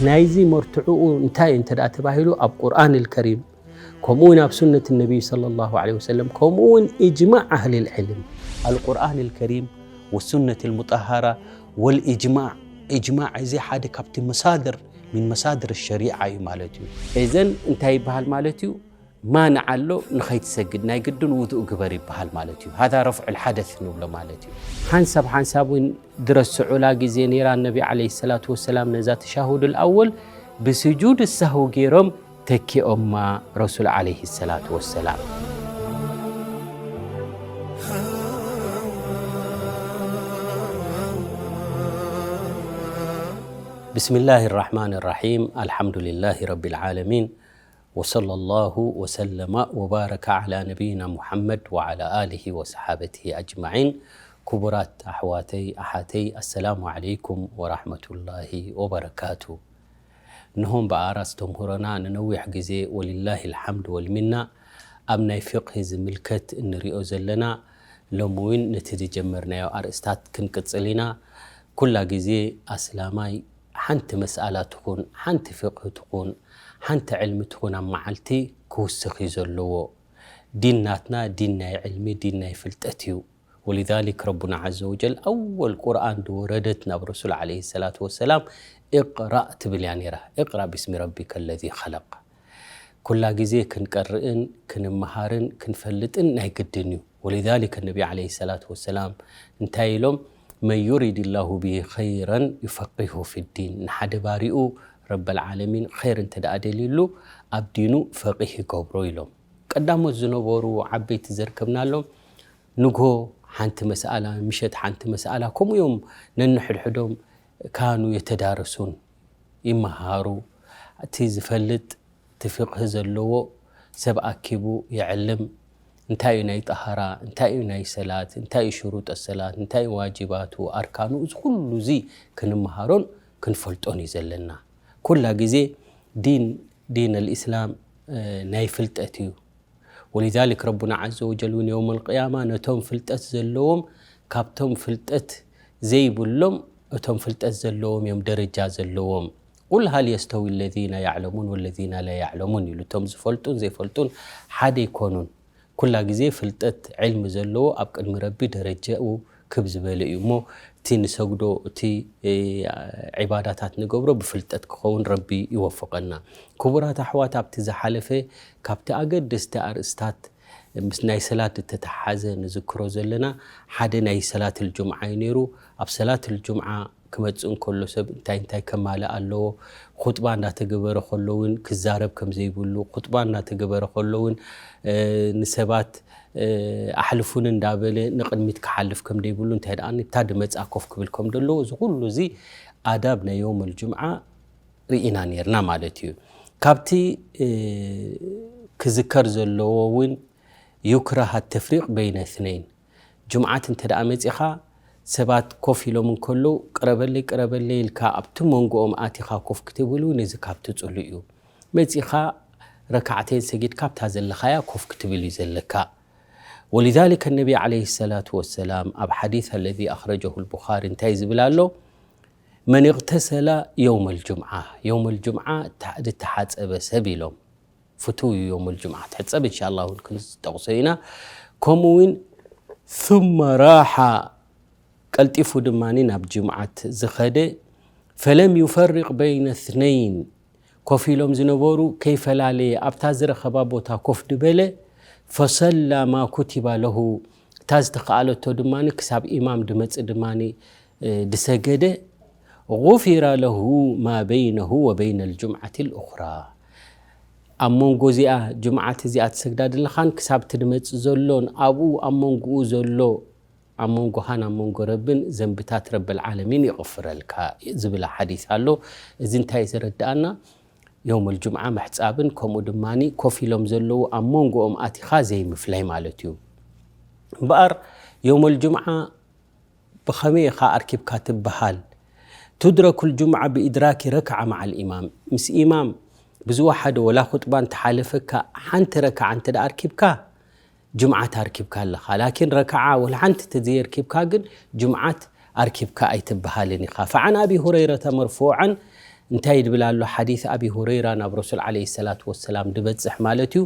ናይዚ መርትዕኡ እንታይ እንተ ደኣ ተባሂሉ፣ ኣብ ቁርኣን ኣልከሪም፣ ከምኡ እውን ኣብ ሱነት ነቢይ ሰለላሁ ዐለይሂ ወሰለም፣ ከምኡ እውን ኢጅማዕ ኣህሊል ዕልም። ኣልቁርኣን ኣልከሪም ወሱነት ኣልሙጠሃራ ወልኢጅማዕ። ኢጅማዕ እዚ ሓደ ካብቲ መሳድር፣ ሚን መሳድር ሸሪዓ እዩ ማለት እዩ። እዘን እንታይ ይበሃል ማለት እዩ? ማንዓ ኣሎ፣ ንኸይትሰግድ ናይ ግድን ውዱእ ግበር ይበሃል ማለት እዩ። ሃዛ ረፍዑል ሓደስ ንብሎ ማለት እዩ። ሓንሳብ ሓንሳብ እውን ድረስዑላ ግዜ ነይራ፣ ነቢ ዓለይሂ ሰላቱ ወሰላም ነዛ ተሻሁዱል ኣወል ብስጁድ ሳህው ገይሮም ተኪኦማ ረሱል ዓለይሂ ሰላቱ ወሰላም። ብስሚላሂ ራሕማን ራሒም። ኣልሓምዱሊላሂ ረቢል ዓለሚን። ወሰለላሁ ወሰለመ ወባረከ ዓላ ነቢይና ሙሓመድ ወዓላ ኣሊሂ ወሰሓበቲሂ ኣጅማዒን። ክቡራት ኣሕዋተይ ኣሓተይ፣ ኣሰላሙ ዓለይኩም ወራሕመቱላሂ ወበረካቱ። እንሆ እምበኣር ኣስተምህሮና ንነዊሕ ግዜ ወሊላሂ ልሓምድ ወልሚና ኣብ ናይ ፊቕሂ ዝምልከት እንሪኦ ዘለና፣ ሎሚ እውን ነቲ ዝጀመርናዮ ኣርእስታት ክንቅጽል ኢና። ኩላ ግዜ ኣስላማይ ሓንቲ መስኣላ ትኹን፣ ሓንቲ ፊቕሂ ትኹን፣ ሓንቲ ዕልሚ ትኹን ኣብ መዓልቲ ክውስኽ እዩ ዘለዎ። ዲን ናትና ዲን ናይ ዕልሚ፣ ዲን ናይ ፍልጠት እዩ። ወሊዛሊክ ረቡና ዓዘ ወጀል ኣወል ቁርኣን ዝወረደት ናብ ረሱል ዓለይሂ ሰላቱ ወሰላም እቕራእ ትብል እያ ነይራ። እቕራእ ቢስሚ ረቢከ ለዚ ኸለቕ። ኩላ ግዜ ክንቀርእን ክንመሃርን ክንፈልጥን ናይ ግድን እዩ። ወሊዛሊከ ነቢ ዓለይሂ ሰላቱ ወሰላም እንታይ ኢሎም? መን ዩሪድ ላሁ ቢሂ ኸይረን ዩፈቂሁ ፊዲን። ንሓደ ባሪኡ ረበል ዓለሚን ኸይር እንተ ደኣ ደልዩሉ ኣብ ዲኑ ፈቂህ ይገብሮ ኢሎም። ቀዳሞት ዝነበሩ ዓበይቲ ዘርከብናሎም ንግሆ ሓንቲ መስኣላ፣ ምሸት ሓንቲ መስኣላ፣ ከምኡ እዮም ነንሕድሕዶም ካኑ የተዳረሱን ይመሃሩ። እቲ ዝፈልጥ፣ እቲ ፍቕሂ ዘለዎ ሰብ ኣኪቡ ይዕልም። እንታይ እዩ ናይ ጠሃራ፣ እንታይ እዩ ናይ ሰላት፣ እንታይ እዩ ሽሩጠ ሰላት፣ እንታይ እዩ ዋጅባቱ፣ ኣርካኑ፣ እዚ ኩሉ እዚ ክንመሃሮን ክንፈልጦን እዩ ዘለና። ኩላ ግዜ ዲን፣ ዲን ኣልኢስላም፣ እ፣ ናይ ፍልጠት እዩ። ወሊዛሊክ ረቡና ዓዘ ወጀል እውን የውመል ቅያማ ነቶም ፍልጠት ዘለዎም ካብቶም ፍልጠት ዘይብሎም፣ እቶም ፍልጠት ዘለዎም እዮም ደረጃ ዘለዎም። ቁል ሃል የስተዊ ለዚነ ያዕለሙን ወለዚነ ላ ያዕለሙን ኢሉ፣ እቶም ዝፈልጡን ዘይፈልጡን ሓደ ኣይኮኑን። ኩላ ግዜ ፍልጠት፣ ዕልሚ ዘለዎ ኣብ ቅድሚ ረቢ ደረጃኡ ክብ ዝበለ እዩ እሞ፣ እቲ ንሰግዶ፣ እቲ፣ እ፣ ዒባዳታት ንገብሮ ብፍልጠት ክኸውን ረቢ ይወፍቐና። ክቡራት ኣሕዋት፣ ኣብቲ ዝሓለፈ ካብቲ ኣገደስቲ ኣርእስታት ምስ ናይ ሰላት ዝተተሓሓዘ ንዝክሮ ዘለና ሓደ ናይ ሰላትል ጁምዓ እዩ ነይሩ። ኣብ ሰላትል ጁምዓ ክመጽእ እንከሎ ሰብ እንታይ እንታይ ከማልእ ኣለዎ፣ ኹጥባ እንዳተገበረ ከሎ እውን ክዛረብ ከም ዘይብሉ፣ ኹጥባ እንዳተገበረ ከሎ እውን፣ እ፣ ንሰባት፣ እ፣ ኣሕልፉኒ እንዳበለ ንቕድሚት ክሓልፍ ከም ዘይብሉ፣ እንታይ ደኣ ንብታ ድመጽኣ ኮፍ ክብል ከም ዘለዎ፣ እዚ ኩሉ እዚ ኣዳብ ናይ የውመል ጁምዓ ርኢና ነይርና ማለት እዩ። ካብቲ፣ እ፣ ክዝከር ዘለዎ እውን ዩክራህ ኣተፍሪቕ በይነ እትነይን። ጅምዓት እንተ ደኣ መጺኻ፣ ሰባት ኮፍ ኢሎም እንከለዉ፣ "ቅረበለይ፣ ቅረበለይ" ኢልካ ኣብቲ መንጎኦም ኣቲኻ ኮፍ ክትብል እውን እዚ ካብቲ ጽሉእ እዩ። መጺኻ ረካዕተይን ሰጊድካ ኣብታ ዘለኻያ ኮፍ ክትብል እዩ ዘለካ። ወሊዛሊከ ነቢ ዓለይሂ ሰላቱ ወሰላም ኣብ ሓዲስ ኣለዚ ኣኽረጀሁ ልቡኻሪ እንታይ ዝብል ኣሎ? "መን እቕተሰላ የውመል ጁምዓ፣ የውመል ጁምዓ ታ-፣ ዝተሓጸበ ሰብ" ኢሎም። ፍቱው እዩ የውመል ጁምዓ ትሕጸብ፣ እንሻላ እውን ክንጠቕሶ ኢና። ከምኡ እውን ثم راح፣ ቀልጢፉ ድማ ናብ ጅምዓት ዝኸደ፣ ፈለም ዩፈርቅ በይነ እትነይን፣ ኮፍ ኢሎም ዝነበሩ ከይፈላለየ ኣብታ ዝረኸባ ቦታ ኮፍ ድበለ፣ ፈሰላ ማ ኩቲባ ለሁ፣ እታ ዝተኸኣለቶ ድማ ክሳብ ኢማም ድመጽእ ድማ፣ እ፣ ድሰገደ፣ ጉፊረ ለሁ ማ በይነሁ ወበይነ ልጁምዓት ልኡኽራ። ኣብ መንጎ እዚኣ ጅምዓት እዚኣ ትሰግዳ ዘለኻን ክሳብ እቲ ድመጽእ ዘሎን ኣብኡ ኣብ መንጎኡ ዘሎ ኣብ መንጎኻን ኣብ መንጎ ረብን ዘንብታት ረብል ዓለሚን ይቕፍረልካ ዝብል ሓዲስ ኣሎ። እዚ እንታይ እዩ ዘረድኣና? የውመል ጁምዓ ምሕጻብን ከምኡ ድማ ኮፍ ኢሎም ዘለዉ ኣብ መንጎኦም ኣቲኻ ዘይምፍላይ ማለት እዩ። እምበኣር የውመል ጁምዓ ብኸመይ ኢኻ ኣርኪብካ ትበሃል? ቱድረኩል ጁምዓ ብኢድራኪ ረክዓ መዓል ኢማም። ምስ ኢማም ብዝወሓደ ወላ ኹጥባ እንተሓለፈካ ሓንቲ ረክዓ እንተ ደኣ ኣርኪብካ፣ ጅምዓት ኣርኪብካ ኣለኻ። ላኪን ረክዓ ወላ ሓንቲ ተዘየርኪብካ ግን ጅምዓት ኣርኪብካ ኣይትበሃልን ኢኻ። فعن أبي هريرة مرفوعا እንታይ ይብል ኣሎ ሓዲስ ኣቢ ሁረይራ ናብ ረሱል ዓለይሂ ሰላቱ ወሰላም ድበጽሕ ማለት እዩ።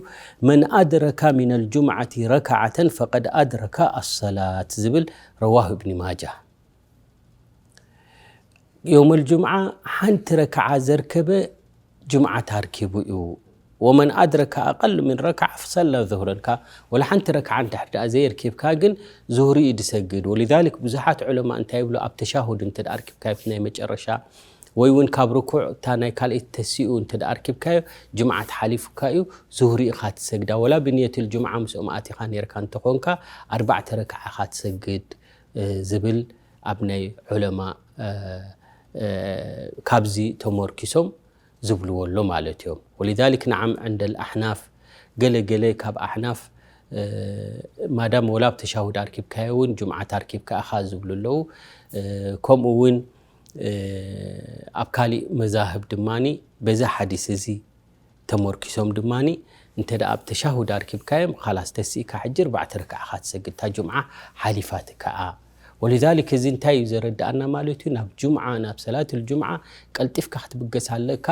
من أدرك من الجمعة ركعة فقد أدرك الصلاة ዝብል رواه ابن ماجه። የውመል ጁምዓ ሓንቲ ረክዓ ዘርከበ ጁምዓት ኣርኪቡ እዩ። ومن أدرك أقل من ركعة فصلى ظهرا ወላ ሓንቲ ረክዓ እንድሕር ደኣ ዘየርኪብካ ግን ዙህሪ እዩ ድሰግድ። ولذلك ብዙሓት ዑለማ እንታይ ይብሉ ኣብ ተሻሁድ እንተ ደኣ ኣርኪብካዮ ናይ መጨረሻ ወይ እውን ካብ ርኩዕ እታ ናይ ካልኣይቲ ተሲኡ እንተ ደኣ ኣርኪብካዮ ጅምዓት ሓሊፉካ እዩ ዙህሪ ኢኻ ትሰግዳ ወላ ብንየት الجمعة ምስኦም ኣቲኻ ነርካ እንተኾንካ ኣርባዕተ ረክዓ ኢኻ ትሰግድ ዝብል ኣብ ናይ ዑለማ ካብዚ ተመርኪሶም ዝብልዎ ኣሎ ማለት እዮም። ولذلك نعم عند الأحناف ገለ ገለ ካብ ኣሕናፍ ማዳም ወላ ኣብ ተሻሁድ ኣርኪብካዮ እውን ጅምዓት ኣርኪብካ ኢኻ ዝብሉ ኣለዉ። ከምኡ እውን ኣብ ካሊእ መዛህብ ድማ በዚ ሓዲስ እዚ ተመርኪሶም ድማ እንተ ደኣ ኣብ ተሻሁድ ኣርኪብካዮም ኻላስ ተሲእካ ሕጂ ኣርባዕተ ረክዓ ኢኻ ትሰግድ እታ ጅምዓ ሓሊፋትካ እያ። ولذلك እዚ እንታይ እዩ ዘረድኣና ማለት እዩ ናብ ጅምዓ ናብ ሰላት الجمعة ቀልጢፍካ ክትብገስ ኣለካ።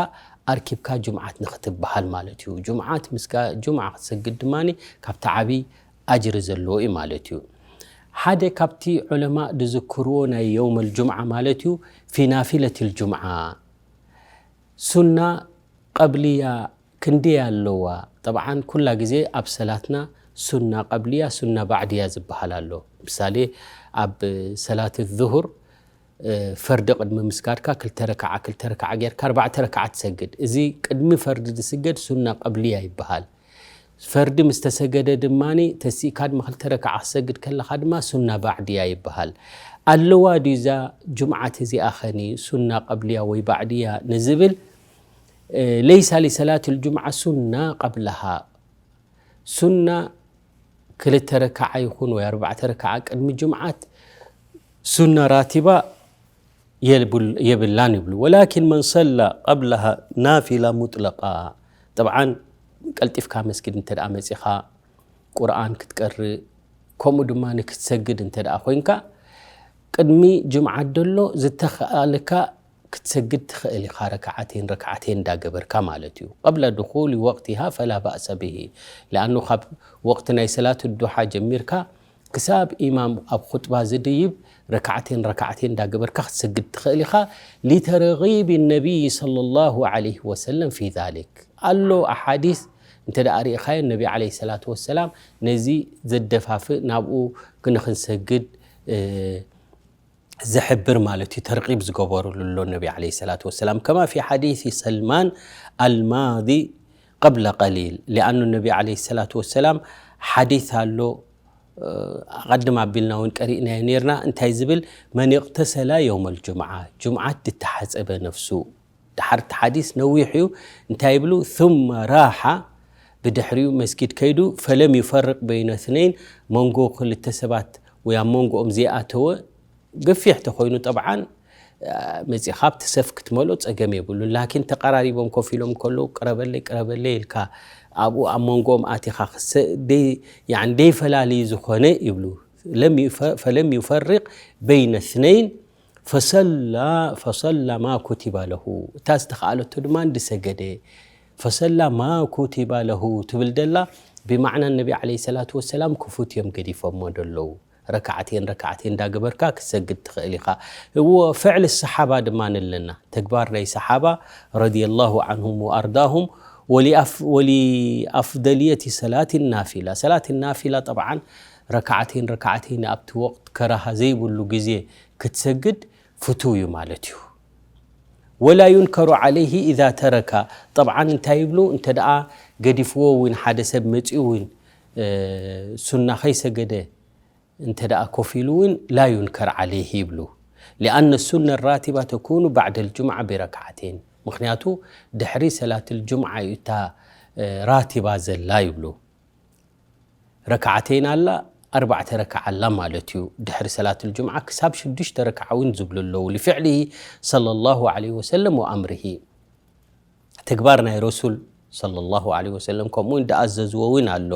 ኣርኪብካ ጅምዓት ንኽትበሃል ማለት እዩ። ጅምዓት ምስ ጅምዓ ክትሰግድ ድማ ካብቲ ዓብዪ ኣጅሪ ዘለዎ እዩ ማለት እዩ። ሓደ ካብቲ ዑለማእ ዝዝክርዎ ናይ የውመል ጁምዓ ማለት እዩ في نافلة الجمعة ሱና ቀብልያ ክንደይ ኣለዋ? ጠብዓን ኩላ ግዜ ኣብ ሰላትና ሱና ቀብልያ ሱና ባዕድያ ዝበሃል ኣሎ። ምሳሌ ኣብ ሰላት ዙሁር ፈርዲ ቅድሚ ምስጋድካ ክልተ ረክዓ ክልተ ረክዓ ጌርካ ኣርባዕተ ረክዓ ትሰግድ። እዚ ቅድሚ ፈርዲ ዝስገድ ሱና ቀብልያ ይበሃል። ፈርዲ ምስ ተሰገደ ድማ ተሲእካ ድማ ክልተ ረክዓ ክሰግድ ከለኻ ድማ ሱና ባዕድያ ይበሃል። ኣለዋ ድዩ እዛ ጁምዓት እዚኣ ኸኒ ሱና ቀብልያ ወይ ባዕድያ ንዝብል ለይሳ ሊሰላት ልጁምዓ ሱና ቀብለሃ ሱና ክልተ ረክዓ ይኹን ወይ ኣርባዕተ ረክዓ ቅድሚ ጅምዓት ሱና ራቲባ የብላን ይብሉ። ወላኪን መን ሰላ ቀብለሃ ናፊላ ሙጥለቃ። ጠብዓን ቀልጢፍካ መስጊድ እንተ ደኣ መጺኻ ቁርኣን ክትቀርእ ከምኡ ድማ ክትሰግድ እንተ ደኣ ኮይንካ ቅድሚ ጅምዓት ደሎ ዝተኸኣለካ ክትሰግድ ትኽእል ኢኻ ረክዓተይን ረክዓተይን እንዳገበርካ ማለት እዩ። ቀብለ ድኹል ወቅቲሃ ፈላ ባእሰ ብሂ። ለኣኑ ካብ ወቅቲ ናይ ሰላት ዱሓ ጀሚርካ ክሳብ ኢማም ኣብ ኹጥባ ዝድይብ ረክዓተይን ረክዓተይን እንዳገበርካ ክትሰግድ ትኽእል ኢኻ። ሊተርጊብ ነቢይ ሰለላሁ ዓለይሂ ወሰለም ፊ ዛሊክ ኣሎ ኣሓዲስ እንተ ደኣ ርኢኻዮ ነቢ ዓለይሂ ሰላቱ ወሰላም ነዚ ዘደፋፍእ ናብኡ ንኽንሰግድ ዝሕብር ማለት እዩ። ተርቂብ ዝገበሩሉ ኣሎ ነቢ ዓለይሂ ሰላቱ ወሰላም ከማ ፊ ሓዲስ ሰልማን ኣልማዲ ቀብለ ቀሊል ሊኣኑ ነቢ ዓለይሂ ሰላቱ ወሰላም ሓዲስ ኣሎ ኣቐድም ኣቢልና እውን ቀሪእናዮ ነርና እንታይ ዝብል መን እቕተሰላ የውመል ጁምዓ ጁምዓት ድተሓፀበ ነፍሱ ድሓር እቲ ሓዲስ ነዊሕ እዩ እንታይ ይብሉ ثم راح ብድሕሪኡ መስጊድ ከይዱ ፈለም ይፈርቅ በይነ እትነይን መንጎ ክልተ ሰባት ወይ ኣብ መንጎኦም ዘይኣተወ ገፊሕ ተኮይኑ ጠብዓን መፂኻ ኣብቲ ሰፍ ክትመልኦ ፀገም የብሉን ላኪን ተቀራሪቦም ኮፍ ኢሎም ከለዉ ቅረበለይ ቅረበለይ ኢልካ ኣብኡ ኣብ መንጎኦም ኣቲኻ ደይፈላለዩ ዝኾነ ይብሉ ፈለም ዩፈርቅ በይነ እትነይን ፈሰላ ፈሰላ ማ ኩቲበ ለሁ እታ ዝተኸኣለቶ ድማ እንድሰገደ ፈሰላ ማ ኩቲበ ለሁ ትብል ደላ ብማዕና ነቢ ዓለይሂ ሰላቱ ወሰላም ክፉት እዮም ገዲፎሞ ደለዉ ረክዓተይን ረክዓተይን እንዳገበርካ ክትሰግድ ትኽእል ኢኻ እዎ ፍዕሊ ሰሓባ ድማ ንለና ተግባር ናይ ሰሓባ ረዲየላሁ ዓንሁም ወኣርዳሁም ወሊኣፍደልየቲ ሰላት ናፊላ ሰላት ናፊላ ጠብዓን ረክዓተይን ረክዓተይን ኣብቲ ወቅት ከራሃ ዘይብሉ ግዜ ክትሰግድ ፍቱው እዩ ማለት እዩ። ወላ ዩንከሩ ዓለይሂ ኢዛ ተረካ ጠብዓን እንታይ ይብሉ እንተ ደኣ ገዲፍዎ እውን ሓደ ሰብ መፂኡ እውን ሱና ከይሰገደ እንተ ደኣ ኮፍ ኢሉ እውን ላ ዩንከር ዓለይሂ ይብሉ ሊኣነ ሱነ ራቲባ ተኩኑ ባዕደ ልጁምዓ ቢረክዓተይን ምክንያቱ ድሕሪ ሰላት ልጁምዓ እዩ እታ ራቲባ ዘላ ይብሉ ረክዓተይን ኣላ ኣርባዕተ ረክዓ ኣላ ማለት እዩ ድሕሪ ሰላት ልጁምዓ ክሳብ ሽዱሽተ ረክዓ እውን ዝብሉ ኣለዉ ልፍዕሊሂ ሰለላሁ ዓለይሂ ወሰለም ወኣምርሂ ተግባር ናይ ረሱል ሰለላሁ ዓለይሂ ወሰለም ከምኡ እውን ዝኣዘዝዎ እውን ኣሎ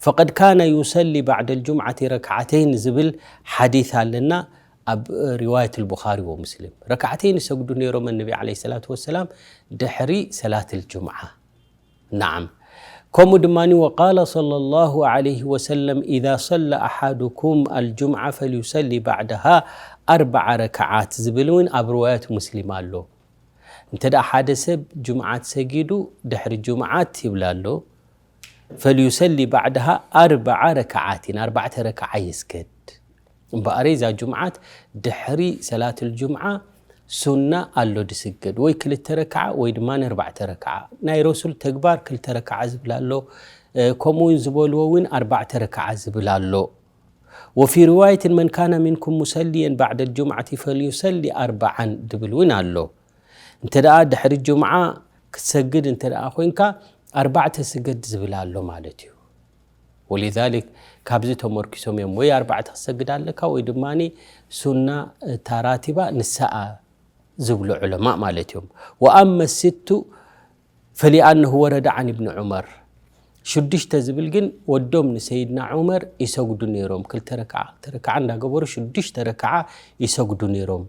ፈቀድ ካነ ዩሰሊ ባዕደ ልጁምዓቲ ረክዓተይን ዝብል ሓዲስ ኣለና ኣብ ሪዋየት البخاري ومسلم ركعتين ይሰግዱ ነይሮም النبي عليه الصلاة والسلام ድሕሪ ሰላት الجمعة። نعم. ከምኡ ድማ وقال صلى الله عليه وسلم إذا صلى أحدكم الجمعة فليصلي بعدها أربع ركعات ዝብል እውን ኣብ ርዋያት ሙስሊም ኣሎ። እንተ ደኣ ሓደ ሰብ ጅምዓት ሰጊዱ ድሕሪ ጅምዓት ይብላ ኣሎ፣ فليصلي بعدها أربع ركعات፣ ኣርባዕተ ረክዓ ይስገድ። እምበኣር እዛ ጅምዓት ድሕሪ ሰላትል ጅምዓ ሱና ኣሎ ድስገድ፣ ወይ ክልተ ረክዓ ወይ ድማ ኣርባዕተ ረክዓ። ናይ ረሱል ተግባር ክልተ ረክዓ ዝብል ኣሎ፣ ከምኡ እውን ዝበልዎ እውን ኣርባዕተ ረክዓ ዝብል ኣሎ። وفي رواية من كان منكم مصليا بعد الجمعة فليصلي أربعا ድብል እውን ኣሎ። እንተ ደኣ ድሕሪ ጅምዓ ክትሰግድ እንተ ደኣ ኮይንካ ኣርባዕተ ስገድ ዝብል ኣሎ ማለት እዩ። ولذلك ካብዚ ተመርኪሶም እዮም ወይ ኣርባዕተ ክትሰግድ ኣለካ ወይ ድማ ሱና እታ ራቲባ ንሳኣ ዝብሉ ዑለማእ ማለት እዮም። وأما الست فلأنه ورد عن ابن عمر ሽዱሽተ ዝብል ግን ወዶም ንሰይድና ዑመር ይሰግዱ ነይሮም። ክልተ ረክዓ ክልተ ረክዓ እንዳገበሩ ሽዱሽተ ረክዓ ይሰግዱ ነይሮም።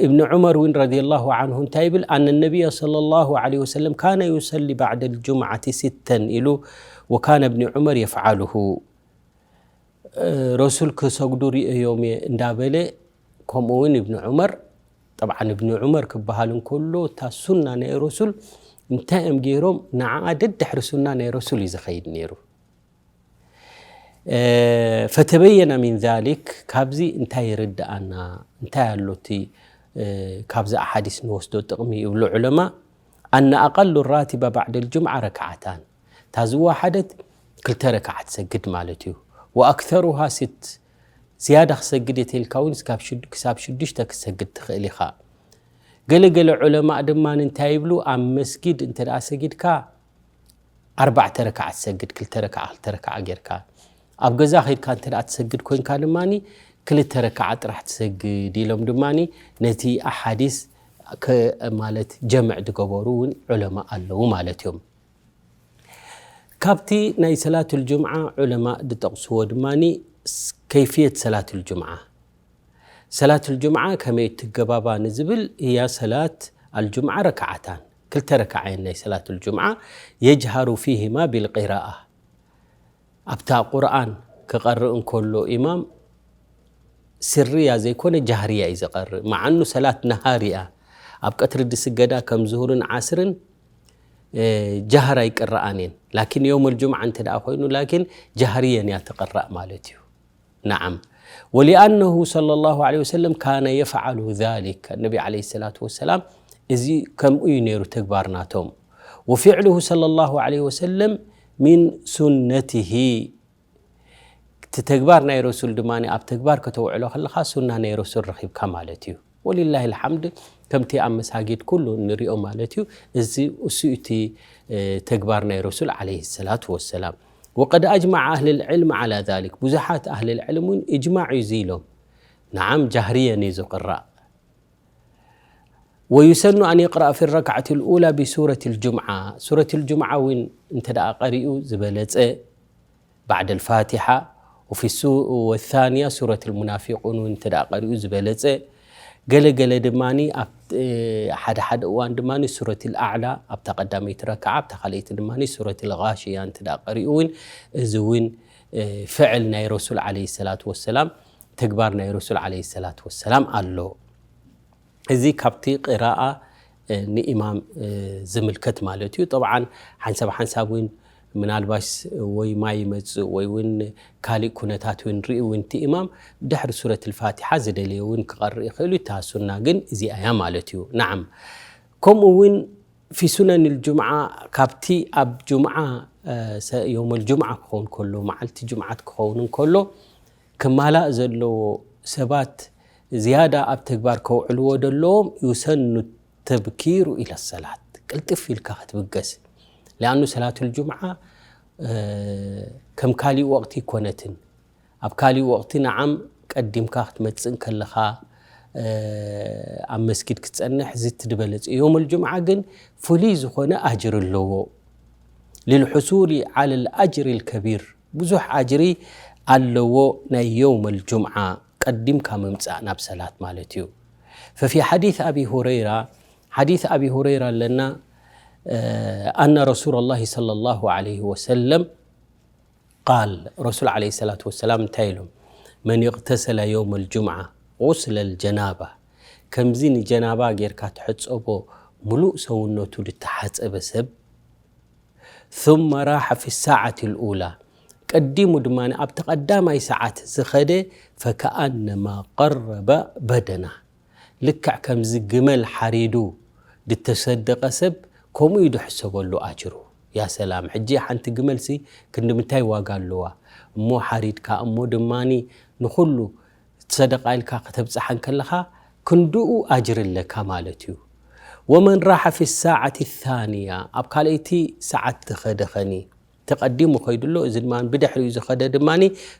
እብኒ ዑመር እውን رضي الله عنه እንታይ ይብል؟ أن النبي صلى الله عليه وسلم كان يصلي بعد الجمعة ستا ኢሉ وكان ابن عمر يفعله ረሱል ክሰግዱ ርእዮም እየ እንዳበለ ከምኡ እውን እብኒ ዑመር ጠብዓን እብኒ ዑመር ክበሃል እንከሎ እታ ሱና ናይ ረሱል እንታይ እዮም ገይሮም ንዓኣ ደድሕሪ ሱና ናይ ረሱል እዩ ዝኸይድ ነይሩ። ፈተበየና ሚን ዛሊክ ካብዚ እንታይ ይርድኣና እንታይ ኣሎ እቲ ካብዚ ኣሓዲስ ንወስዶ ጥቕሚ ይብሉ ዑለማ ኣነ ኣቐሉ ራቲባ ባዕደ ልጅምዓ ረክዓታን እታ ዝወሓደት ክልተ ረክዓ ትሰግድ ማለት እዩ። ወኣክተሩሃ ስት ዝያዳ ክሰግድ እየ ተልካ እውን ክሳብ ሽዱሽተ ክትሰግድ ትኽእል ኢኻ። ገለገለ ዑለማእ ድማ እንታይ ይብሉ ኣብ መስጊድ እንተ ደኣ ሰጊድካ ኣርባዕተ ረክዓ ትሰግድ ክልተ ረክዓ ክልተ ረክዓ ጌርካ ኣብ ገዛ ኸይድካ እንተ ደኣ ትሰግድ ኮይንካ ድማ ክልተ ረክዓ ጥራሕ ትሰግድ ኢሎም ድማ ነቲ ኣሓዲስ ማለት ጀምዕ ዝገበሩ እውን ዑለማ ኣለዉ ማለት እዮም። ካብቲ ናይ ሰላቱል ጅምዓ ዑለማ ዝጠቕስዎ ድማ ከይፍየት ሰላቱል ጅምዓ ሰላቱል ጅምዓ ከመይ ትገባባ ንዝብል እያ ሰላት ኣልጅምዓ ረክዓታን ክልተ ረክዓ እየን ናይ ሰላቱል ጅምዓ የጅሃሩ ፊህማ ቢልቂራኣ ኣብታ ቁርኣን ክቐርእ እንከሎ ኢማም ስርያ ዘይኮነ ጃህርያ እዩ ዘቐርእ መዓኑ ሰላት ነሃር እያ ኣብ ቀትሪ ድስገዳ ከም ዙሁርን ዓስርን ጃህር ኣይቅረኣን እየን ላኪን የውም ልጅምዓ እንተ ደኣ ኮይኑ ላኪን ጃህርየን እያ ትቕራእ ማለት እዩ نعم ولأنه صلى الله عليه وسلم كان يفعل ذلك النبي عليه الصلاة والسلام እዚ ከምኡ እዩ ነይሩ ተግባር ናቶም وفعله صلى الله عليه وسلم من سنته እቲ ተግባር ናይ ረሱል ድማ ኣብ ተግባር ከተውዕሎ ከለኻ ሱና ናይ ረሱል ረኺብካ ማለት እዩ ولله الحمد ከምቲ ኣብ መሳጊድ ኩሉ ንሪኦ ማለት እዩ እዚ እሱ እቲ ተግባር ናይ ረሱል عليه الصلاة والسلام وقد أجمع أهل العلم على ذلك ብዙሓት ኣህል ልዕልም እውን እጅማዕ እዩ ኢሎም نعم ጃህርየን እዩ ዝቕራእ ويسن أن يقرأ في الركعة الأولى بسورة الجمعة سورة الجمعة እውን እንተ ደኣ ቀሪኡ ዝበለጸ بعد الفاتحة وفي السو والثانية سورة المنافقون እውን እንተ ደኣ ቀሪኡ ዝበለጸ ገለ ገለ ድማ ኣብ ሓደ ሓደ እዋን ድማ ሱረት الأعلى ኣብታ ቀዳመይቲ ረክዓ ኣብታ ካልኣይቲ ድማ ሱረት الغاشية እንተ ደኣ ቀሪኡ እውን እዚ እውን ፍዕል ናይ ረሱል عليه الصلاة والسلام ተግባር ናይ ረሱል عليه الصلاة والسلام ኣሎ እዚ ካብቲ ቅራኣ ንኢማም ዝምልከት ማለት እዩ ጠብዓን ሓንሳብ ሓንሳብ እውን ምናልባሽ ወይ ማይ ይመፅእ ወይ እውን ካሊእ ኩነታት እውን ርኢ እውን እቲ ኢማም ድሕሪ ሱረት ልፋቲሓ ዝደለየ እውን ክቐርእ ይኽእል እዩ እታ ሱና ግን እዚኣ እያ ማለት እዩ ናዓም ከምኡ እውን ፊ ሱነን ልጅምዓ ካብቲ ኣብ ጅምዓ ዮም ልጅምዓ ክኸውን ከሎ መዓልቲ ጅምዓት ክኸውን እንከሎ ክማላእ ዘለዎ ሰባት ዝያዳ ኣብ ተግባር ከውዕልዎ ዘለዎም ዩሰኑ ተብኪሩ ኢለ ሰላት ቅልጥፍ ኢልካ ክትብገስ ሊኣኑ ሰላት ልጅምዓ ከም ካሊእ ወቕቲ ይኮነትን ኣብ ካሊእ ወቕቲ ንዓም ቀዲምካ ክትመፅእ ከለኻ ኣብ መስጊድ ክትፀንሕ ዝቲ ዝበለፅ እዮም ልጅምዓ ግን ፍሉይ ዝኾነ ኣጅር ኣለዎ ልልሕሱል ዓለ ልኣጅር ልከቢር ብዙሕ ኣጅሪ ኣለዎ ናይ የውም ልጅምዓ ቀዲምካ ምምጻእ ናብ ሰላት ማለት እዩ። ففي حديث أبي هريرة، حديث أبي هريرة ኣለና، أن رسول الله صلى الله عليه وسلم قال، ረሱል عليه الصلاة والسلام እንታይ ኢሎም? من اغتسل يوم الجمعة غسل الجنابة، ከምዚ ንጀናባ ጌርካ ትሕጸቦ፣ ሙሉእ ሰውነቱ ዝተሓጸበ ሰብ ثم راح في الساعة الأولى، ቀዲሙ ድማ ኣብቲ ቀዳማይ ሰዓት ዝኸደ فكأنما قرب بدنة، ልክዕ ከምዚ ግመል ሓሪዱ ዝተሰደቐ ሰብ ከምኡ እዩ ዝሕሰበሉ ኣጅሩ። ያ ሰላም! ሕጂ ሓንቲ ግመልሲ ክንዲ ምንታይ ዋጋ ኣለዋ እሞ ሓሪድካ እሞ ድማ ንኹሉ ሰደቃ ኢልካ ከተብጽሓ እንከለኻ ክንድኡ ኣጅሪ ኣለካ ማለት እዩ። ومن راح في الساعة الثانية، ኣብ ካልኣይቲ ሰዓት ዝኸደ ኸኒ ተቐዲሙ ኸይዱ ኣሎ፣ እዚ ድማ ብድሕሪኡ ዝኸደ ድማ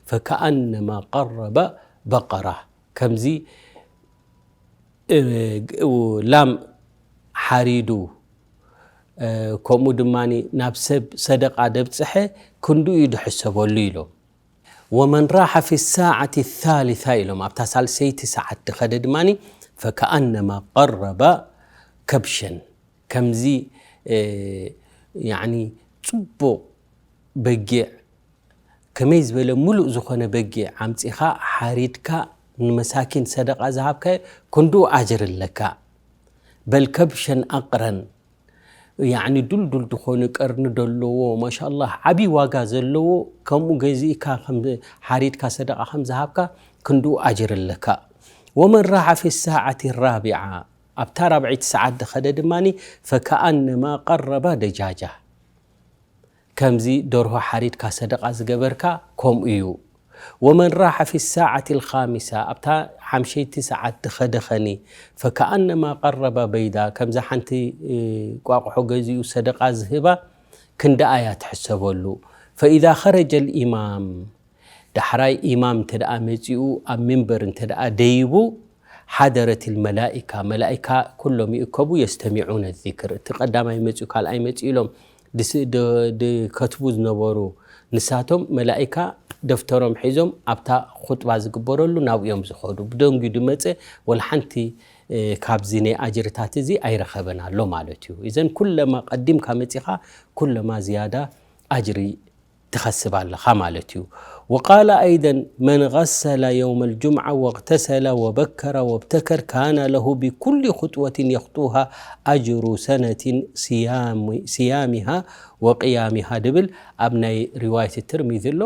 فكأنما قرب بقرة، ከምዚ እ፣ ላም ሓሪዱ ከምኡ ድማ ናብ ሰብ ሰደቃ ደብፅሐ ክንድኡ እዩ ዝሕሰበሉ ኢሎም። ومن راح في الساعة الثالثة ኢሎም፣ ኣብታ ሳልሰይቲ ሰዓት ዝኸደ ድማ فكأنما قرب كبشا، ከምዚ ያኒ ፅቡቕ በጊዕ ከመይ ዝበለ ሙሉእ ዝኾነ በጊዕ ዓምፂኻ ሓሪድካ ንመሳኪን ሰደቃ ዝሃብካዮ ክንድኡ ኣጅር ኣለካ። በል ከብሸን ኣቅረን ያኒ ዱልዱል ዝኾነ ቀርኒ ዘለዎ ማሻላህ ዓብዪ ዋጋ ዘለዎ ከምኡ ገዚእካ ሓሪድካ ሰደቃ ከም ዝሃብካ ክንድኡ ኣጅር ኣለካ። ومن راح في الساعة الرابعة ኣብታ ራብዒት ሰዓት ዝኸደ ድማ فكأنما قرب دجاجة ከምዚ ደርሆ ሓሪድካ ሰደቃ ዝገበርካ ከምኡ እዩ። ومن راح في الساعة الخامسة ኣብታ ሓምሸይቲ ሰዓት ዝኸደ ኸኒ فكأنما قرب بيضة ከምዛ ሓንቲ ቋቑሖ ገዚኡ ሰደቃ ዝህባ ክንድኣ እያ ትሕሰበሉ። فإذا خرج الإمام ዳሕራይ ኢማም እንተ ደኣ መጺኡ ኣብ ሚንበር እንተ ደኣ ደይቡ ሓደረት ልመላኢካ መላኢካ ኩሎም ይእከቡ የስተሚዑነ ዚክር እቲ ቀዳማይ መጺኡ ካልኣይ መጺኡ ኢሎም ድከትቡ ዝነበሩ ንሳቶም መላኢካ ደፍተሮም ሒዞም ኣብታ ኹጥባ ዝግበረሉ ናብኡ እዮም ዝኸዱ። ብደንጉዩ ድመጸ ወላ ሓንቲ ካብዚ ናይ ኣጅርታት እዚ ኣይረኸበን ኣሎ ማለት እዩ። እዘን ኩለማ ቀዲምካ መጺኻ ኩለማ ዝያዳ ኣጅሪ ትኸስብ ኣለኻ ማለት እዩ። وقال أيضا من غسل يوم الجمعة واغتسل وبكر وابتكر كان له بكل خطوة يخطوها أجر سنة صيامها وقيامها ድብል ኣብ ናይ ሪዋየት ትርሚዚ ኣሎ።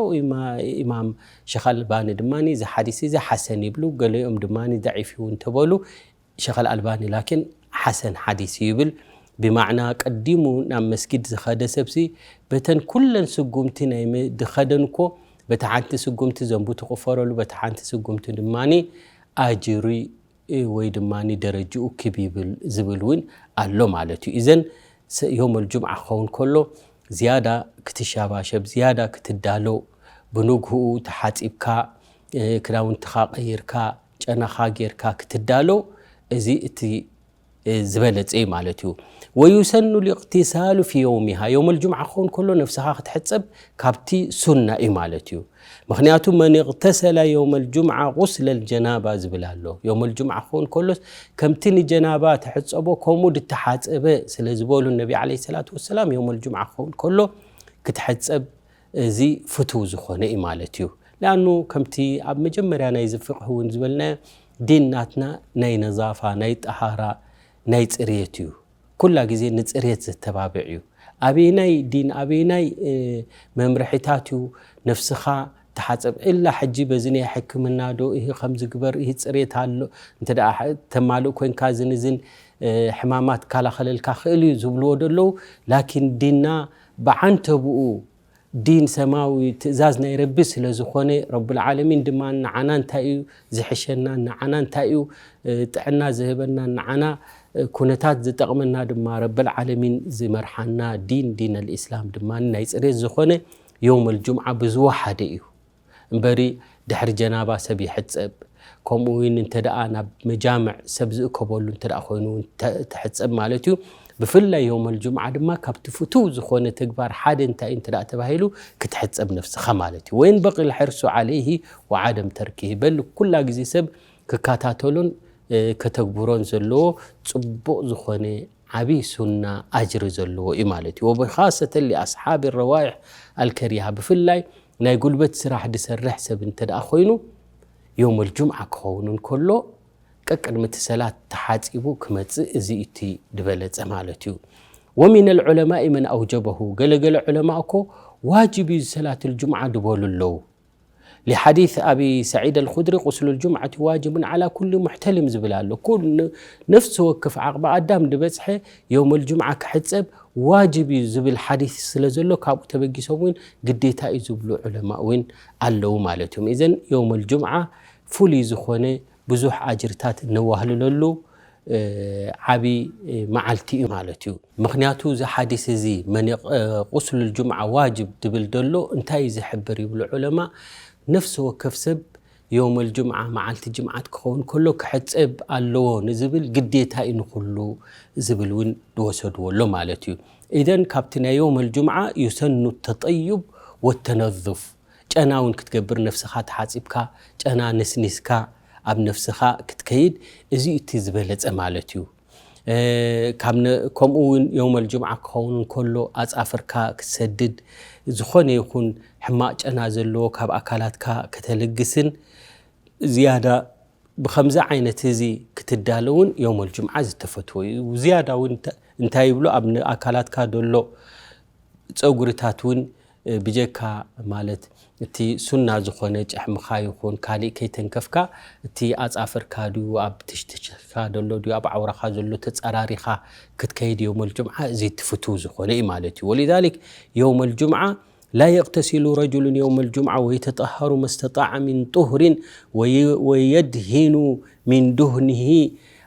ኢማም ሸኽ ኣልባኒ ድማ እዚ ሓዲስ እዚ ሓሰን ይብሉ፣ ገሊኦም ድማ ضعيف እዩ እንተበሉ ሸኸል ኣልባኒ ላኪን ሓሰን ሓዲስ ይብል። ብማዕና ቀዲሙ ናብ መስጊድ ዝኸደ ሰብሲ በተን ኩለን ስጉምቲ ናይ ዝኸደን እኮ በቲ ሓንቲ ስጉምቲ ዘንቡ ትቕፈረሉ በቲ ሓንቲ ስጉምቲ ድማ ኣጅሪ ወይ ድማ ደረጅኡ ክብ ይብል ዝብል እውን ኣሎ ማለት እዩ። እዘን ዮም ኣልጁምዓ ክኸውን ከሎ ዝያዳ ክትሻባሸብ ዝያዳ ክትዳሎ ብንግህኡ ተሓፂብካ ክዳውንትኻ ቀይርካ ጨናኻ ጌርካ ክትዳሎ እዚ እቲ ዝበለፀ እዩ ማለት እዩ። ويسن الاغتسال في يومها ዮም ኣልጁምዓ ክኸውን ከሎ ነፍስኻ ክትሕፀብ ካብቲ ሱና እዩ ማለት እዩ። ምክንያቱ من اغتسل يوم الجمعة غسل الجنابة ዝብል ኣሎ። ዮም ኣልጁምዓ ክኸውን ከሎስ ከምቲ ንጀናባ ትሕፀቦ ከምኡ ድተሓፀበ ስለ ዝበሉ ነቢ ዓለይሂ ሰላቱ ወሰላም ዮም ኣልጁምዓ ክኸውን ከሎ ክትሕፀብ እዚ ፍቱው ዝኾነ እዩ ማለት እዩ። ሊኣኑ ከምቲ ኣብ መጀመርያ ናይዚ ፍቕህ እውን ዝበልናዮ ዲን ናትና ናይ ነዛፋ ናይ ጠሃራ ናይ ፅርየት እዩ። ኩላ ግዜ ንፅርየት ዘተባብዕ እዩ። ኣበየናይ ዲን ኣበየናይ መምርሒታት እዩ ነፍስኻ ተሓፀብ እላ ሕጂ በዚ ናይ ሕክምና ዶ ይህ ከምዚ ግበር ይህ ፅርየት ኣሎ እንተ ተማልእ ኮንካ ዝንዝን ሕማማት ካላኸለልካ ክእል እዩ ዝብልዎ ደለዉ። ላኪን ዲንና ብዓንተብኡ ዲን ሰማዊ ትእዛዝ ናይ ረቢ ስለ ዝኾነ ረብል ዓለሚን ድማ ንዓና እንታይ እዩ ዝሕሸና ንዓና እንታይ እዩ ጥዕና ዝህበና ንዓና ኩነታት ዝጠቕመና ድማ ረብል ዓለሚን ዝመርሓና ዲን ዲን ኣልእስላም ድማ ናይ ፅሬት ዝኾነ ዮም ኣልጁምዓ ብዝወሓደ እዩ። እምበሪ ድሕሪ ጀናባ ሰብ ይሕፀብ ከምኡ እውን እንተ ደኣ ናብ መጃምዕ ሰብ ዝእከበሉ እንተ ደኣ ኮይኑ እውን ትሕፀብ ማለት እዩ። ብፍላይ የውመል ጁምዓ ድማ ካብቲ ፍቱው ዝኾነ ተግባር ሓደ እንታይ እዩ እንተ ደኣ ተባሂሉ፣ ክትሕጸብ ነፍስኻ ማለት እዩ። ወየንበቂ ልሕርሱ ዓለይሂ ወዓደም ተርኪሂ። በል ኩላ ግዜ ሰብ ክከታተሎን፣ እ፣ ከተግብሮን ዘለዎ ጽቡቕ ዝኾነ ዓቢ ሱና ኣጅሪ ዘለዎ እዩ ማለት እዩ። ወብኻሰተን ሊኣስሓብ ረዋይሕ ኣልከሪሃ። ብፍላይ ናይ ጉልበት ስራሕ ዝሰርሕ ሰብ እንተ ደኣ ኮይኑ፣ የውመል ጁምዓ ክኸውን እንከሎ፣ ቀቅድሚ እቲ ሰላት ተሓጺቡ ክመጽእ፣ እዚ እቲ ዝበለጸ ማለት እዩ። ወሚን ኣልዑለማኢ መን ኣውጀበሁ፣ ገለገለ ዑለማ እኮ ዋጅብ እዩ ሰላት ልጁምዓ ዝበሉ ኣለዉ። ሊሓዲስ ኣቢ ሰዒድ ኣልኹድሪ፣ ቁስሉ ልጁምዓቲ ዋጅቡን ዓላ ኩሉ ሙሕተሊም ዝብል ኣሎ። ኩሉ ነፍሲ ወከፍ ዓቕሚ ኣዳም ዝበጽሐ የውመል ጁምዓ ክሕጸብ ዋጅብ እዩ ዝብል ሓዲስ ስለ ዘሎ፣ ካብኡ ተበጊሶም እውን ግዴታ እዩ ዝብሉ ዑለማ እውን ኣለዉ ማለት እዮም። ኢዘን የውመል ጁምዓ ፍሉይ ዝኾነ ብዙሕ ኣጅርታት እነዋህልለሉ፣ እ፣ ዓቢ፣ እ፣ መዓልቲ እዩ ማለት እዩ። ምኽንያቱ እዚ ሓዲስ እዚ መን የቕ-፣ እ፣ ቁስሉል ጁምዓ ዋጅብ ድብል ደሎ እንታይ እዩ ዝሕብር ይብሉ ዑለማ፣ ነፍሲ ወከፍ ሰብ የውመል ጁምዓ መዓልቲ ጅምዓት ክኸውን ከሎ ክሕጸብ ኣለዎ ንዝብል ግዴታ እዩ ንኹሉ ዝብል እውን ዝወሰድዎ ኣሎ ማለት እዩ። ኢዘን ካብቲ ናይ የውመል ጁምዓ ዩሰኑ ተጠዩብ ወተነዙፍ፣ ጨና እውን ክትገብር፣ ነፍስኻ ተሓጺብካ፣ ጨና ነስኒስካ ኣብ ነፍስኻ ክትከይድ፣ እዚ እቲ ዝበለጸ ማለት እዩ። እ፣ ካብ ነ-፣ ከምኡ እውን የውመል ጁምዓ ክኸውን እንከሎ ኣጻፍርካ ክትሰድድ፣ ዝኾነ ይኹን ሕማቕ ጨና ዘለዎ ካብ ኣካላትካ ከተልግስን፣ ዝያዳ ብኸምዚ ዓይነት እዚ ክትዳለውን የውመል ጁምዓ ዝተፈትወ እዩ። ዝያዳ እውን እንተ-፣ እንታይ ይብሉ? ኣብ ን-፣ ኣካላትካ ደሎ ጸጉርታት እውን፣ እ፣ ብጀካ ማለት እቲ ሱና ዝኾነ ጭሕምኻ ይኹን ካልእ ከይተንከፍካ፣ እቲ ኣጻፍርካ ድዩ፣ ኣብ ትሽትሽካ ደሎ ድዩ፣ ኣብ ዓውራኻ ዘሎ ተጸራሪኻ ክትከይድ የውመል ጁምዓ፣ እዚ እቲ ፍቱው ዝኾነ እዩ ማለት እዩ። ወሊዛሊክ የውመል ጁምዓ ላ የቕተሲሉ ረጁሉን የውመል ጁምዓ ወየተጠሃሩ መስተጣዐ ሚን ጡሁሪን ወየ-፣ ወየድሂኑ ሚን ዱህኒሂ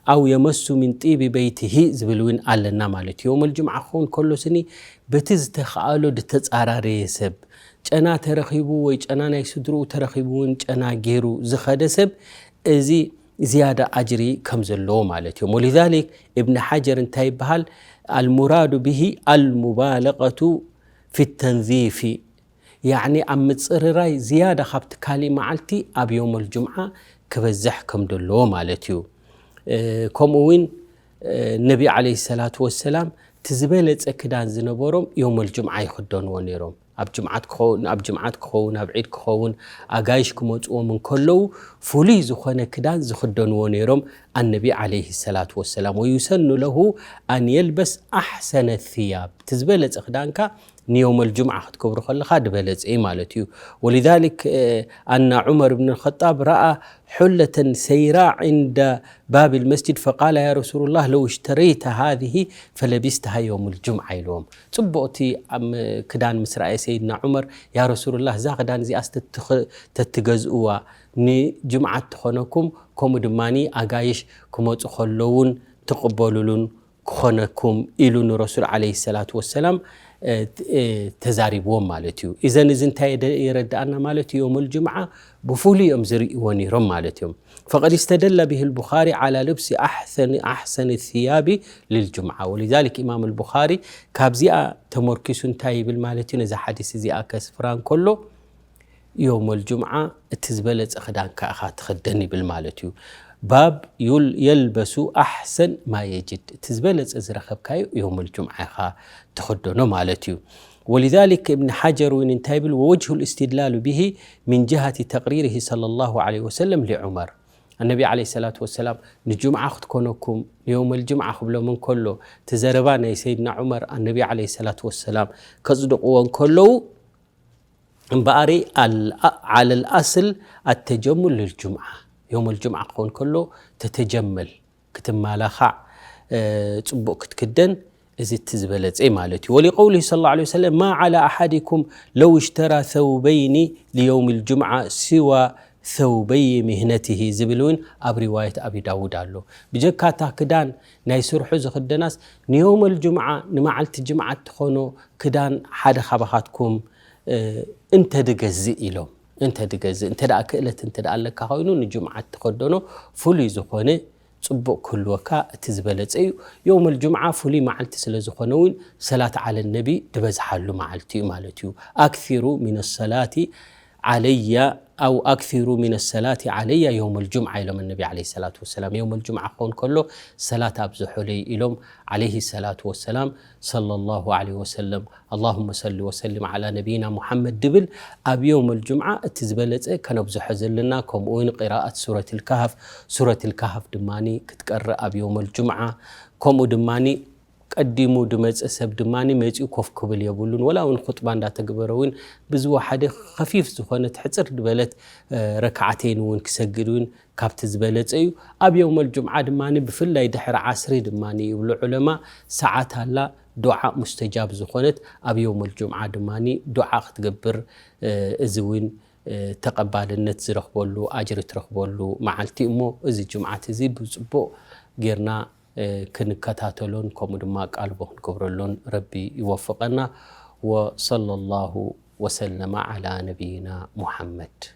ኣው የመሱ ሚን ጢቢ በይትሂ ዝብል እውን ኣለና ማለት እዩ። የውመል ጁምዓ ክኸውን ከሎ ስኒ በቲ ዝተኸኣሎ ዝተጻራረየ ሰብ፣ ጨና ተረኺቡ ወይ ጨና ናይ ስድርኡ ተረኺቡ እውን ጨና ገይሩ ዝኸደ ሰብ፣ እዚ ዝያዳ ኣጅሪ ከም ዘለዎ ማለት እዮም። ወሊዛሊክ እብን ሓጀር እንታይ ይበሃል? ኣልሙራዱ ብሂ ኣልሙባለቀቱ ፊ ተንዚፊ፣ ያዕኒ ኣብ ምጽርራይ ዝያዳ ካብቲ ካሊእ መዓልቲ ኣብ የውመል ጁምዓ ክበዝሕ ከም ዘለዎ ማለት እዩ። እ፣ ከምኡ እውን፣ እ፣ ነቢ ዓለይሂ ሰላቱ ወሰላም እቲ ዝበለጸ ክዳን ዝነበሮም የውመል ጁምዓ ይኽደንዎ ነይሮም። ኣብ ጅምዓት ክኸውን፣ ኣብ ጅምዓት ክኸውን፣ ኣብ ዒድ ክኸውን፣ ኣጋይሽ ክመጽዎም እንከለዉ ፍሉይ ዝኾነ ክዳን ዝኽደንዎ ነይሮም ኣነቢ ዓለይሂ ሰላቱ ወሰላም። ወዩሰኑ ለሁ ኣን የልበስ ኣሕሰነ ثያብ። እቲ ዝበለጸ ክዳንካ ንየውመል ጁምዓ ክትገብሮ ከለኻ ዝበለጸ እዩ ማለት እዩ። ወሊዛሊክ፣ እ፣ ኣና ዑመር ብን ኸጣብ ረኣ ሑለተን ሰይራ ዕንደ ባብ ልመስጅድ ፈቃለ ያ ረሱሉላህ ለው እሽተረይተ ሃዚህ ፈለቢስተሃ የውም ልጁምዓ ኢልዎም። ጽቡቕቲ ኣብ ክዳን ምስ ረኣየ ሰይድና ዑመር፣ ያ ረሱሉላህ፣ እዛ ክዳን እዚኣስ ተትኽ-፣ ተትገዝእዋ ንጅምዓት ትኾነኩም፣ ከምኡ ድማ ኣጋይሽ ክመጹ ከለውን ትቕበሉሉን ክኾነኩም ኢሉ ንረሱል ዓለይሂ ሰላቱ ወሰላም፣ እ፣ እ፣ ተዛሪብዎም ማለት እዩ። ኢዘን እዚ እንታይ የደ-፣ የረድኣና ማለት እዩ? የውመል ጅምዓ ብፍሉይ እዮም ዝርእይዎ ነይሮም ማለት እዮም። ፈቀድ እስተደለ ብሂ ልቡኻሪ ዓላ ልብሲ ኣሕሰን፣ ኣሕሰን ثያቢ ልልጅምዓ። ወሊዛሊክ ኢማም ልቡኻሪ ካብዚኣ ተመርኪሱ እንታይ ይብል ማለት እዩ? ነዛ ሓዲስ እዚኣ ከስፍራ እንከሎ፣ የውመል ጁምዓ እቲ ዝበለጸ ክዳንካ ኢኻ ትኽደን ይብል ማለት እዩ። ባብ ዩል-፣ የልበሱ ኣሕሰን ማ የጅድ፣ እቲ ዝበለጸ ዝረኸብካዮ የውመል ጁምዓ ኢኻ ትኽደኖ ማለት እዩ። ወሊዛሊክ እብን ሓጀር እውን እንታይ ይብል? ወወጅሁ ልእስትድላሉ ብሂ ምን ጅሃቲ ተቅሪርሂ ሰለላሁ ዐለይሂ ወሰለም ሊዑመር። ኣነቢ ዐለይሂ ሰላቱ ወሰላም ንጁምዓ ክትኮነኩም ንየውመል ጅምዓ ክብሎም እንከሎ፣ እቲ ዘረባ ናይ ሰይድና ዑመር ኣነቢ ዐለይሂ ሰላቱ ወሰላም ከጽድቕዎ እንከለዉ፣ እምበኣሪ ኣል-፣ ዓ-፣ ዓለል ኣስል ኣተጀሙል ልልጁምዓ፣ የውመል ጁምዓ ክኸውን ከሎ ተተጀመል፣ ክትመላኻዕ፣ እ፣ ጽቡቕ ክትክደን፣ እዚ እቲ ዝበለጸ ማለት እዩ። ወሊቀውሊሂ ሰለላሁ ዐለይሂ ወሰለም፣ ማ ዓላ ኣሓዲኩም ለው እሽተራ ሰውበይኒ ሊየውም ልጁምዓ ሲዋ ሰውበይ ሚህነቲሂ ዝብል እውን ኣብ ሪዋየት ኣቢ ዳውድ ኣሎ። ብጀካ እታ ክዳን ናይ ስርሑ ዝኽደናስ ንየውመል ጁምዓ ንመዓልቲ ጅምዓ እትኾኖ ክዳን ሓደ ካባኻትኩም፣ እ፣ እንተ ድገዝእ ኢሎም፣ እንተ ድገዝእ፣ እንተ ደኣ ክእለት እንተ ደኣ ኣለካ ኮይኑ ንጅምዓ እትኸደኖ ፍሉይ ዝኾነ ጽቡቕ ክህልወካ እቲ ዝበለጸ እዩ። የውመል ጁምዓ ፍሉይ መዓልቲ ስለ ዝኾነ እውን ሰላት ዓለ ነቢ ዝበዝሓሉ መዓልቲ እዩ ማለት እዩ። ኣክሲሩ ሚነ ሰላቲ ዓለያ ኣው ኣክሲሩ ሚነ ሰላቲ ዓለያ የውመል ጁምዓ ኢሎም ነቢ ዓለይሂ ሰላቱ ወሰላም። የውመል ጁምዓ ክኸውን ከሎ ሰላት ኣብዝሑለይ ኢሎም ዓለይሂ ሰላቱ ወሰላም። ሰለላሁ ዓለይሂ ወሰለም። ኣላሁመ ሰሊ ወሰሊም ዓላ ነቢይና ሙሓመድ ድብል ኣብ የውመል ጁምዓ እቲ ዝበለጸ ከነብዝሖ ዘለና። ከምኡ እውን ቂራኣት ሱረት ልካህፍ፣ ሱረት ልካህፍ ድማ ክትቀርእ ኣብ የውመል ጁምዓ። ከምኡ ድማ ቀዲሙ ድመጽእ ሰብ ድማ መጺኡ ኮፍ ክብል የብሉን። ወላ እውን ኹጥባ እንዳተግበረ እውን ብዝወሓደ ኸፊፍ ዝኾነት ሕጽር ዝበለት ረክዓተይን እውን ክሰግድ እውን ካብቲ ዝበለጸ እዩ። ኣብ የውመል ጁምዓ ድማ ብፍላይ ድሕሪ ዓስሪ ድማ ይብሉ ዑለማ ሰዓት ኣላ ዱዓ ሙስተጃብ ዝኾነት ኣብ የውመል ጁምዓ ድማ ዱዓ ክትገብር እዚ እውን ተቐባልነት ዝረኽበሉ ኣጅሪ ትረኽበሉ መዓልቲ እሞ እዚ ጅምዓት እዚ ብጽቡቕ ጌርና ክንከታተሎን ከምኡ ድማ ቃልቦ ክንገብረሎን ረቢ ይወፍቐና። ወሰለላሁ ወሰለመ ዓላ ነቢይና ሙሓመድ።